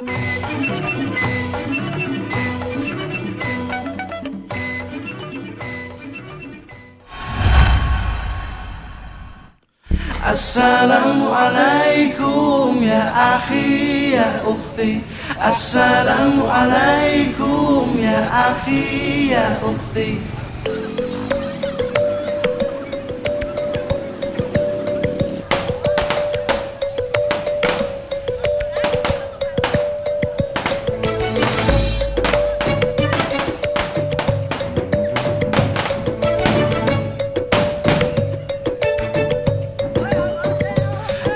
Assalamualaikum ya akhi ya ukhti. Assalamualaikum ya akhi ya ukhti.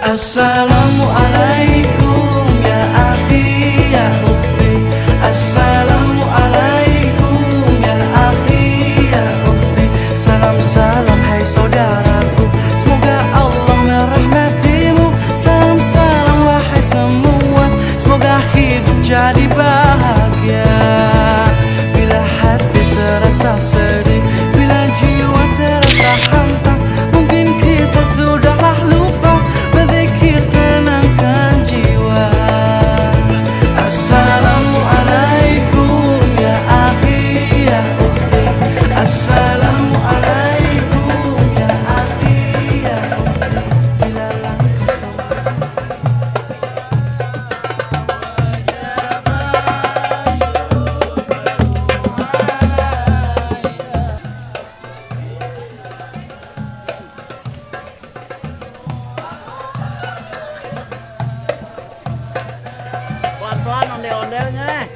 Assalamualaikum ya akhi ya ukhti. Assalamualaikum ya akhi ya ukhti. Salam salam hai saudaraku, semoga Allah merahmatimu. Salam salam wahai semua, semoga hidup jadi bahagia. Bila hati terasa sedih, bila jiwa terasa hantam, mungkin kita sudahlah lupa berzikir tenangkan jiwa. Assalamualaikum ya akhi ya ukhti. Assalamualaikum ya akhi ya ukhti. Bila langkah sampai pelan-pelan ondel-ondelnya.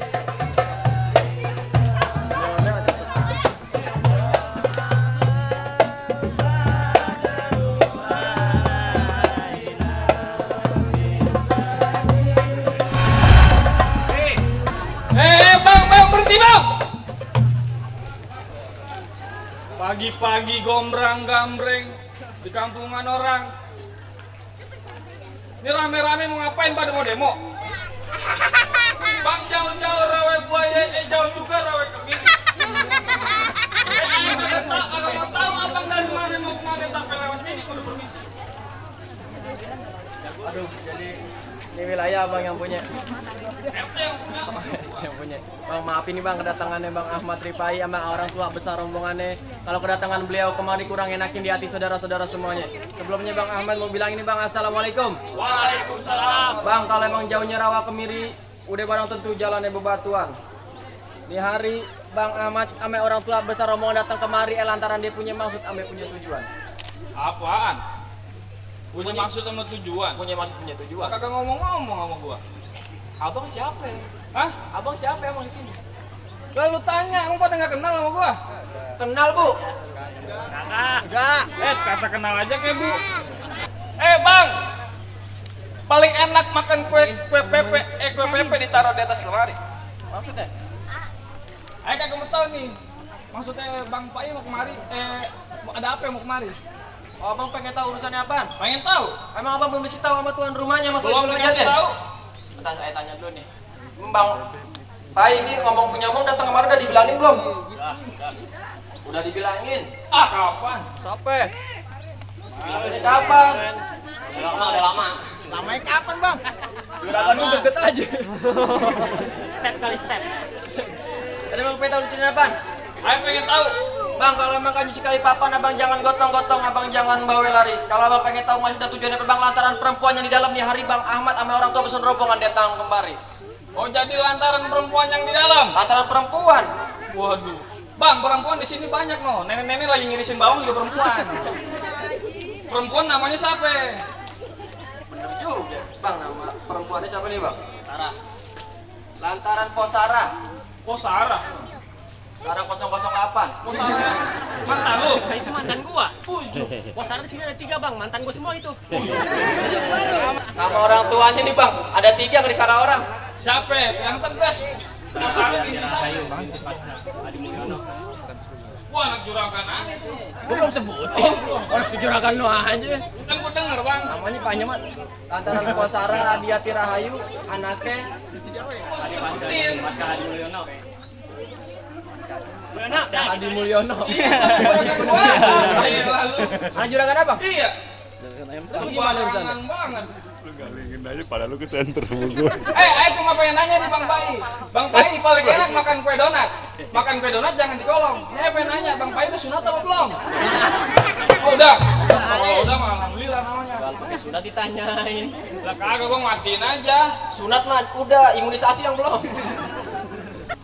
Bang, berhenti bang. Pagi-pagi gombrang-gambreng di kampungan orang. Ini rame-rame mau ngapain, pada mau demo? Bang, jauh-jauh rawe buaya, jauh juga rawe kemiri. Kalau mau tahu abang dari mana mau kemana, tapi lewat sini kudu permisi. Aduh, jadi ini wilayah abang yang punya. RT yang punya. Yang punya. Bang, maaf ini bang kedatangannya Bang Ahmad Rifai sama orang tua besar rombongannya. Kalau kedatangan beliau kemari kurang enakin di hati saudara-saudara semuanya. Sebelumnya Bang Ahmad mau bilang ini Bang, Assalamualaikum. Waalaikumsalam. Bang, kalau emang jauhnya rawa kemiri, udah barang tentu jalannya bebatuan. Di hari Bang Ahmad ame orang tua besar rombongan datang kemari lantaran dia punya maksud ame punya tujuan. Apaan? Punya maksud sama tujuan? Punya maksud punya tujuan. Kagak ngomong-ngomong sama gua. Abang siapa? Hah? Abang siapa emang di sini? Lalu tanya, emang pada nggak kenal sama gua? Kenal, Bu? Enggak. Kata kenal aja kayak Bu. Bang, paling enak makan kue pepe ditaruh di atas lemari. Maksudnya? Kagak mau tahu nih. Maksudnya Bang Pai mau kemari, ada apa yang mau kemari? Oh, abang pengen tahu urusannya apaan? Pengen tahu? Emang abang belum dikasih tahu sama tuan rumahnya Belum dikasih tahu. Bentar, saya tanya dulu nih. Bang Pai ini ngomong punya omong datang kemarin udah dibilangin belum? Udah dibilangin. Ah, kapan? Siapa? Ini kapan? Udah lama. Lamanya kapan bang? Juragan lu deket aja. Step kali step. Ada bang pengen tahu urusannya apaan? Ayo pengen tahu. Bang, kalau emang kan sekali papan, abang jangan gotong-gotong, abang jangan bawa lari. Kalau abang pengen tahu maksud dan tujuannya bang lantaran perempuan yang di dalam nih hari Bang Ahmad sama orang tua besar rombongan datang kemari. Oh, jadi lantaran perempuan yang di dalam? Lantaran perempuan. Waduh. Bang, perempuan di sini banyak no. Nenek-nenek lagi ngirisin bawang juga perempuan. Perempuan namanya siapa? Bener juga. Bang, nama perempuannya siapa nih bang? Sarah. Lantaran Posara. Oh, Sarah. Sarah 008. Oh, Sarah. Mantan lu? Itu mantan gua. Pujuh. Sekarang di sini ada 3 bang, mantan gua semua itu. Nama orang tuanya nih bang, ada 3 nggak disalah orang. Siapa? Yang tegas. Oh, Sarah ini siapa? Wah, anak juragan aneh tuh. Gua belum sebutin. Orang sejuragan lu aja. Kan gua denger, Bang. Namanya panjang banget. Lantaran Posara Adiati Rahayu, anaknya Sebutin. Adi Mulyono. Juragan gua. Iya, lalu. Anak juragan apa? Iya. Gimana urusannya? Sembarangan banget. Lu galingin aja pada lu ke center sama gue. Aku mah pengen nanya nih Bang Pai. Bang Pai paling enak makan kue donat. Makan kue donat jangan di kolong. Ini pengen nanya, Bang Pai udah sunat apa belum? Oh udah. Kalau udah mah alhamdulillah namanya. Kalau pakai sunat ditanyain. Lah kagak Bang, masihin aja. Sunat mah udah, imunisasi yang belum.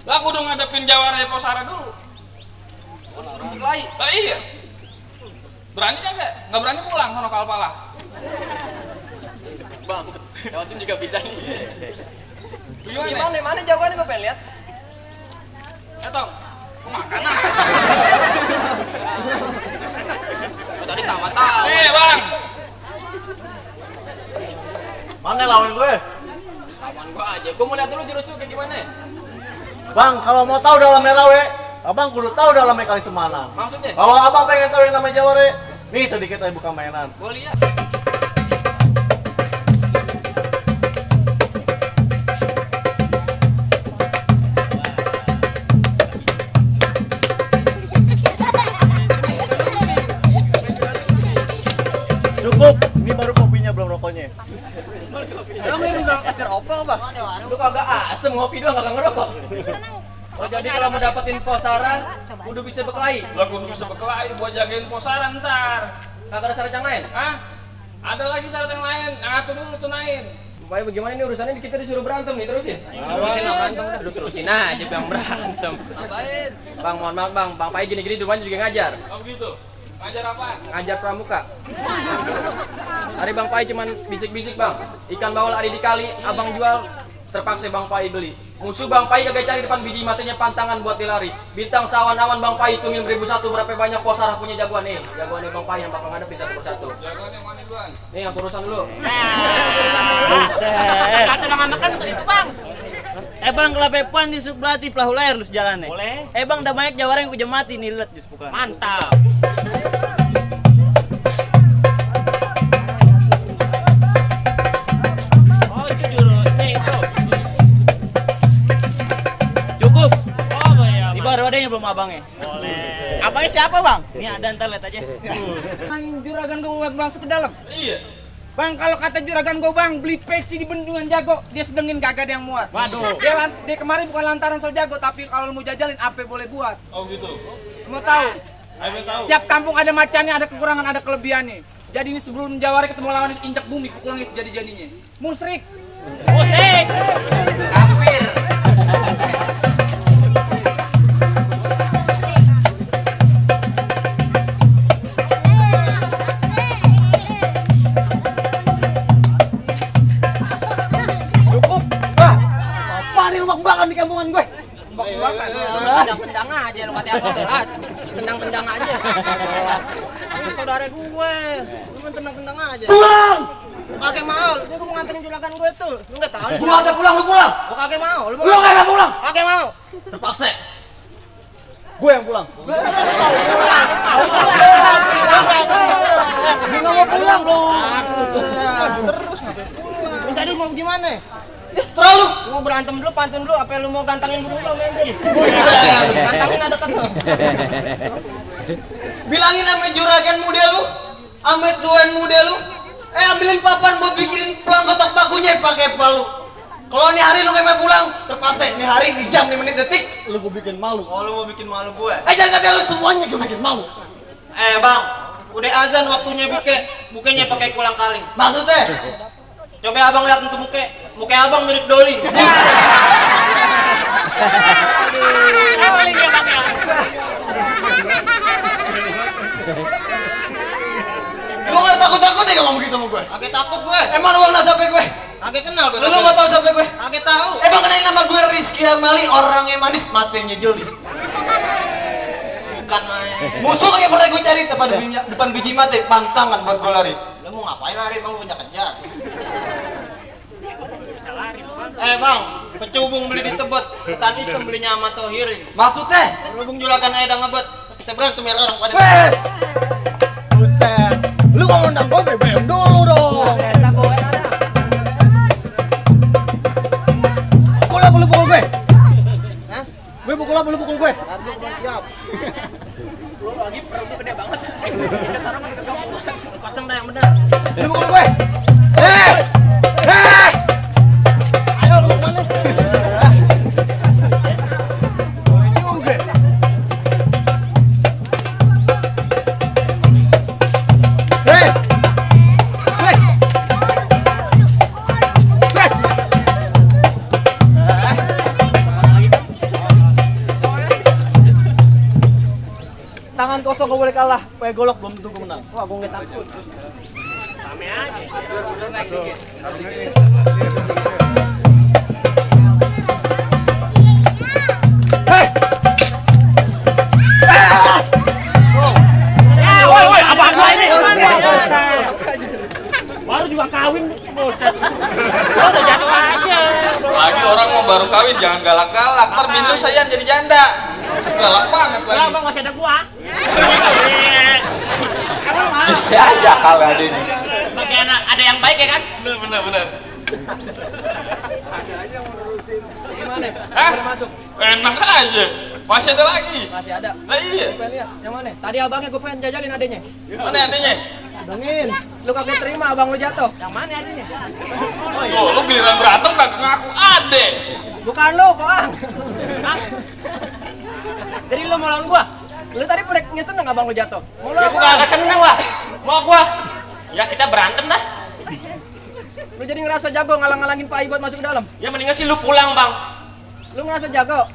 Lah kudu ngadepin Jawara Posara dulu. Suruh berkelahi. Lah iya. Berani kagak? Nggak berani pulang sono Kalpala. Bang, Wasim juga bisa nih. Gimana? Mana jawabannya gue pengen lihat. Tong, kok makan ah? Tadi tawa-tawa. Nih Bang. Mana lawan gue? Lawan gue aja. Gue mau lihat dulu jurus lu kayak gimana. Bang, kalau mau tahu dalamnya rawe, abang kudu tahu dalamnya kali semanan. Maksudnya? Kalau abang pengen tahu yang namanya Jawara, nih sedikit aja buka mainan. Gue lihat. Cukup, ini baru kopinya belum rokoknya. Lo mirip dong kasir opel, Bang. Lu kagak asem ngopi doang kagak ngerokok. Oh jadi kalau mau dapetin Posara, kudu bisa berkelahi. Lah kudu bisa berkelahi buat jagain Posara ntar. Kagak ada syarat yang lain. Hah? Ada lagi syarat yang lain. Yang satu dulu tunain. Baik bagaimana ini urusannya kita disuruh berantem nih terusin. Terusin lah berantem udah. Lu terusin aja Bang berantem. Ngapain? Bang mohon maaf Bang Pai gini-gini rumahnya juga ngajar. Oh begitu. Ngajar apaan? Ngajar pramuka. Hari Bang Pai cuman bisik-bisik Bang. Ikan bawal ada di kali, abang jual, terpaksa Bang Pai beli. Musuh Bang Pai kagak cari depan biji matanya pantangan buat dilari. Bintang sawan-awan Bang Pai hitungin 1001 berapa banyak Posara punya jagoan nih. Jagoannya Bang Pai yang bakal ngadepin satu persatu. Jagoan yang mana duluan? Nih yang urusan dulu. Kata nama makan itu bang. Bang kalau pepan di sebelah ti pelahu layar lu sejalan nih. Boleh. Bang dah banyak Jawara yang kuja mati nih lihat jus bukan. Mantap. Oh itu jurusnya itu. Cukup. Oh ya. Di baru adanya belum abangnya. Boleh. Abangnya siapa bang? Ini ada ntar lihat aja. Juragan gue masuk ke dalam. Iya. Bang, kalau kata juragan gue bang, beli peci di bendungan jago, dia sedengin kagak ada yang muat. Waduh. Dia kemarin bukan lantaran soal jago, tapi kalau mau jajalin apa boleh buat. Oh gitu. Mau tahu? Ayo tahu. Setiap kampung ada macannya, ada kekurangan, ada kelebihannya. Jadi ini sebelum Jawara ketemu lawan injak bumi, pukulnya jadi-jadinya. Musrik. Musik. Kafir. Bakal di kampungan gue. Tendang-tendang aja lu kata apa kelas. Tendang-tendang aja. Ini saudara gue. Lu main tendang-tendang aja. Pulang! Kakek mau, dia mau nganterin juragan gue tuh. Lu enggak tahu. Lu kagak pulang, lu pulang! Gua kakek mau. Lu kagak pulang! Kakek mau. Terpaksa. Gue yang pulang. Gue nggak mau pulang. Minta dia mau gimana? Terlalu. Lu mau berantem dulu, pantun dulu, apa lu mau gantangin dulu lo mending? Gantangin ada kan. Bilangin sama juragan muda lu, sama tuan muda lu, ambilin papan buat bikinin pelang kotak pakunya pakai palu. Kalau nih hari lu kayak mau pulang, terpaksa nih hari di jam 5 menit detik, lu gue bikin malu. Oh lu mau bikin malu gue? Jangan kata lu semuanya gue bikin malu. Bang, udah azan waktunya bukenya pakai kulang kaling. Maksudnya? Coba abang lihat untuk muka abang mirip Doli. Lu gak takut-takut ya ngomong gitu sama gue? Kagak takut gue. Emang lu gak sampai gue? Kagak kenal gue. Lu gak tau sampai gue? Kagak tahu. Emang kenalin nama gue Rizky Amali, orangnya manis, matanya jeli. Bukan main. Musuh kayak pernah gue cari depan biji mate, pantangan buat gue lari. Lu mau ngapain lari bang? Lu kejar-kejar. Bang, pecubung beli di Tebet, ketan Islam belinya sama Tohirin. Maksudnya? Berhubung juragan aja udah ngebet, kita berantem ya orang pada. Wes! Buset! Lu kalau undang gue BBM dulu dong! Pukul apa lu pukul gue? Hah? Gue pukul apa lu pukul gue? Tadi gua siap. Lu lagi perutnya gede banget. Kita sarang ke kampungan. Pasang dah yang benar. Lu pukul gue? kosong gak boleh kalah. Pakai golok belum tentu gue menang. Wah, gue nggak takut. Rame aja. Ya, woi, abang gua ini. Baru juga kawin, bosan. Udah jatuh aja. Lagi orang mau baru kawin jangan galak-galak. Ntar bini lu sayang jadi janda. Galak banget Lah, lagi. Bang masih ada gua. Bisa aja kalau adanya. Sebagai anak ada yang baik ya kan? Bener. Gimana? Hah? Boleh masuk? Enak aja. Masih ada lagi. Masih ada. Nah iya. Pengen lihat yang mana? Tadi abangnya gue pengen jajalin adenya. Mana adanya? Bangin. Lu kagak terima abang lu jatuh. Yang mana adanya? Oh, lu giliran berantem kagak ngaku ade. Bukan lu, Bang. Jadi lu mau lawan gua? Lu tadi pernah seneng abang lu jatuh. Mau lu Ya apa? gua kagak seneng lah. Mau gua. Ya kita berantem dah. Lu jadi ngerasa jago ngalang-ngalangin Pak I buat masuk ke dalam. Ya mendingan sih lu pulang, Bang. Lu ngerasa jago.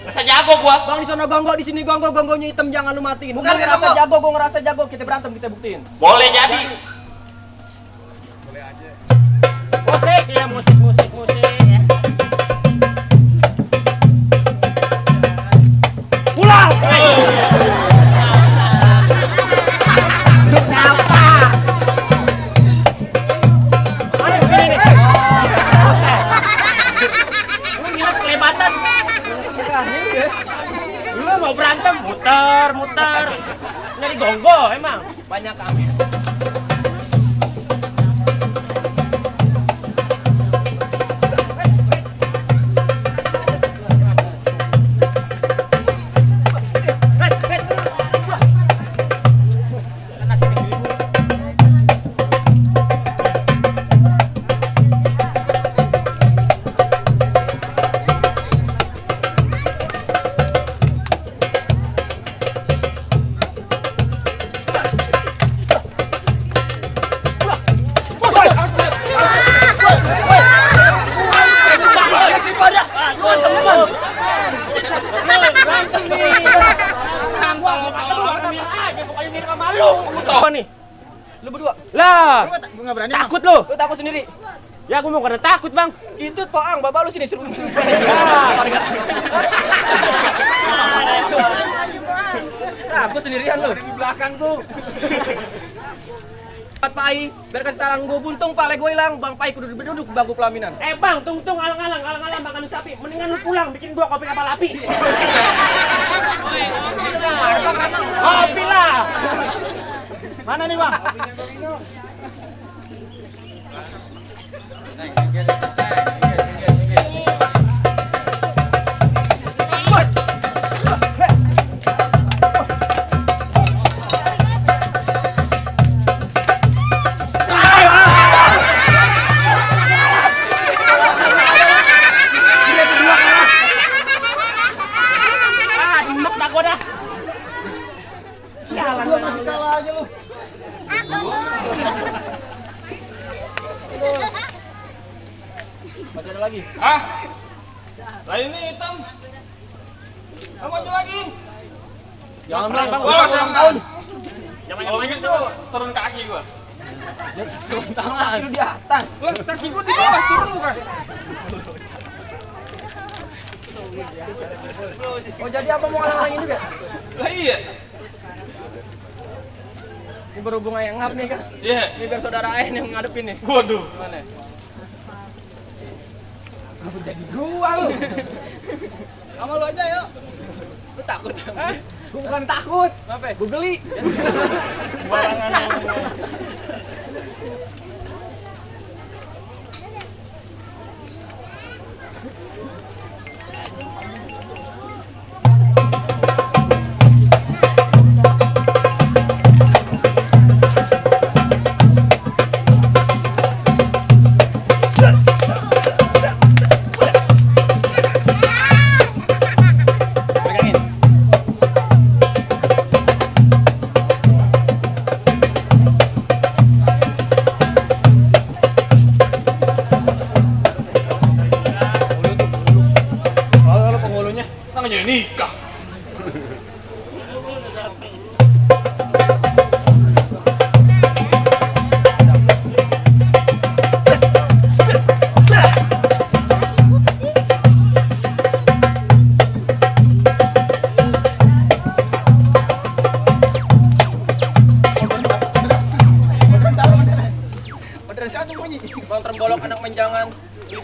Masa jago gua. Bang di sono gonggok, di sini gonggok, gonggoknya hitam jangan lu matiin. Bukan, Lu ngerasa gonggok. jago, gua ngerasa jago, kita berantem, kita buktiin. Boleh jadi. Musik ya, musik. Pulang. Kenapa? Ayo sini nih. Lu gila kelebatan. Lu mau berantem muter. Nyari gonggo emang. Banyak kami. Apa nih? Lu berdua. Lah, Gue gak berani. takut lu. Lu takut sendiri. Ya aku mau karena takut, Bang. Itu Poang, bapak lu sini suruh. Nah, aku sendirian lu. Di belakang tuh. Pak Pai, biarkan tarang gua buntung, pale gua hilang. Bang Pai kudu duduk bangku pelaminan. Bang, tunggu alang-alang makan sapi. Mendingan lu pulang bikin gua kopi kapal api. Kopi lah. Mana nih, Bang? Enak dah gua dah. Sialan. Lu masih kalah aja lu. Masih ada lagi. Hah? Lah ini hitam. Kamu maju lagi. Jangan bilang, Bang. Wah, Ulang tahun. Kalau gitu turun kaki gua. Tangan. Lu di atas. Lah, kaki gua di bawah turun bukan? Oh jadi apa mau ngalang-ngalangin juga? Lah iya. Ini berhubung ayang ngap nih kan. Iya. Ini biar saudara ayah yang ngadepin nih. Waduh. Mana? Aku jadi gua lu. Sama lu aja yuk. Lu takut? Gua bukan takut. Kenapa? Gua geli. Barangan. Pegangin. Kalau lu penghulunya, kan jadi nikah.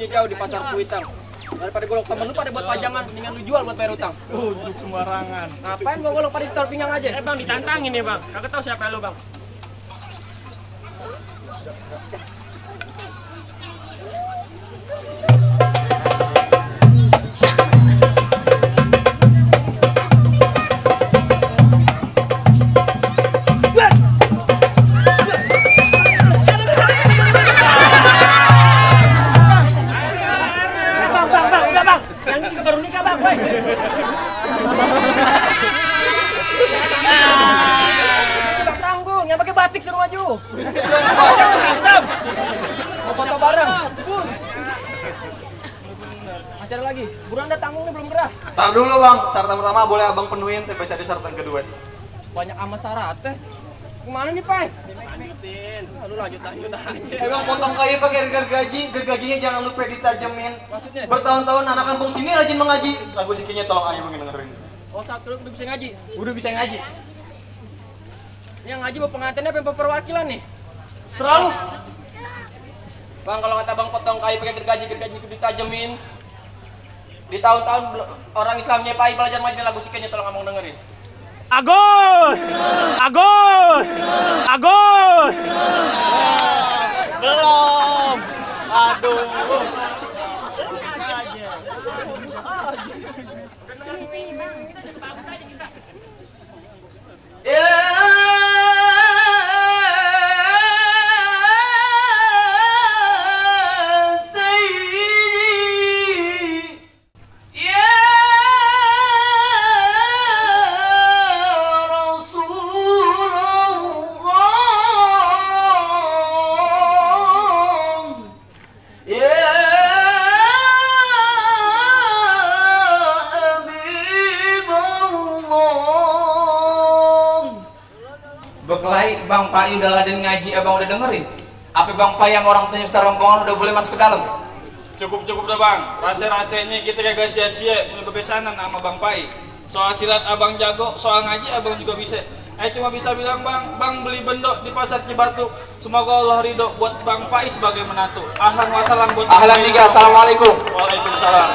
belinya jauh di pasar Kuitang. Daripada golok temen lu pada buat pajangan, mendingan lu jual buat bayar utang. Sembarangan. Ngapain gua golok pada setor pinggang aja? Bang, ditantangin ya bang. Kagak tahu siapa lu bang. Bang tanggung, yang pakai batik suruh maju. Mau foto bareng. Bun. Masih ada lagi. Buruan dah tanggungnya belum gerah. Tar dulu bang, syarat pertama boleh abang penuhin, tapi ada syarat kedua. Banyak amat syaratnya. Kemana nih, Pai? Lanjutin. Lu lanjut aja. Bang potong kayu pakai gergajinya jangan lupa ditajemin. Maksudnya? Bertahun-tahun anak kampung sini rajin mengaji. Lagu sikinya tolong ayo bang dengerin. Oh, saat lu udah bisa ngaji. Udah bisa ngaji. Yang ngaji bawa pengantinnya apa perwakilan nih? Setelah lu. Bang, kalau kata Bang potong kayu pakai gergaji itu ditajemin. Di tahun-tahun orang Islamnya Pai belajar ngaji lagu sikinya tolong abang dengerin. Agus! Agus! Agus! Belum. Aduh. Bekelai Bang Pai udah laden ngaji, abang udah dengerin. Apa Bang Pai yang orang tanya setar rombongan udah boleh masuk ke dalam? Cukup dah bang, rasa-rasanya kita kagak sia-sia punya kebesanan sama Bang Pai. Soal silat abang jago, soal ngaji abang juga bisa. Cuma bisa bilang bang beli bendok di pasar Cibatu. Semoga Allah ridho buat Bang Pai sebagai menantu. Ahlan wasalam buat Ahlan tiga, assalamualaikum. Waalaikumsalam.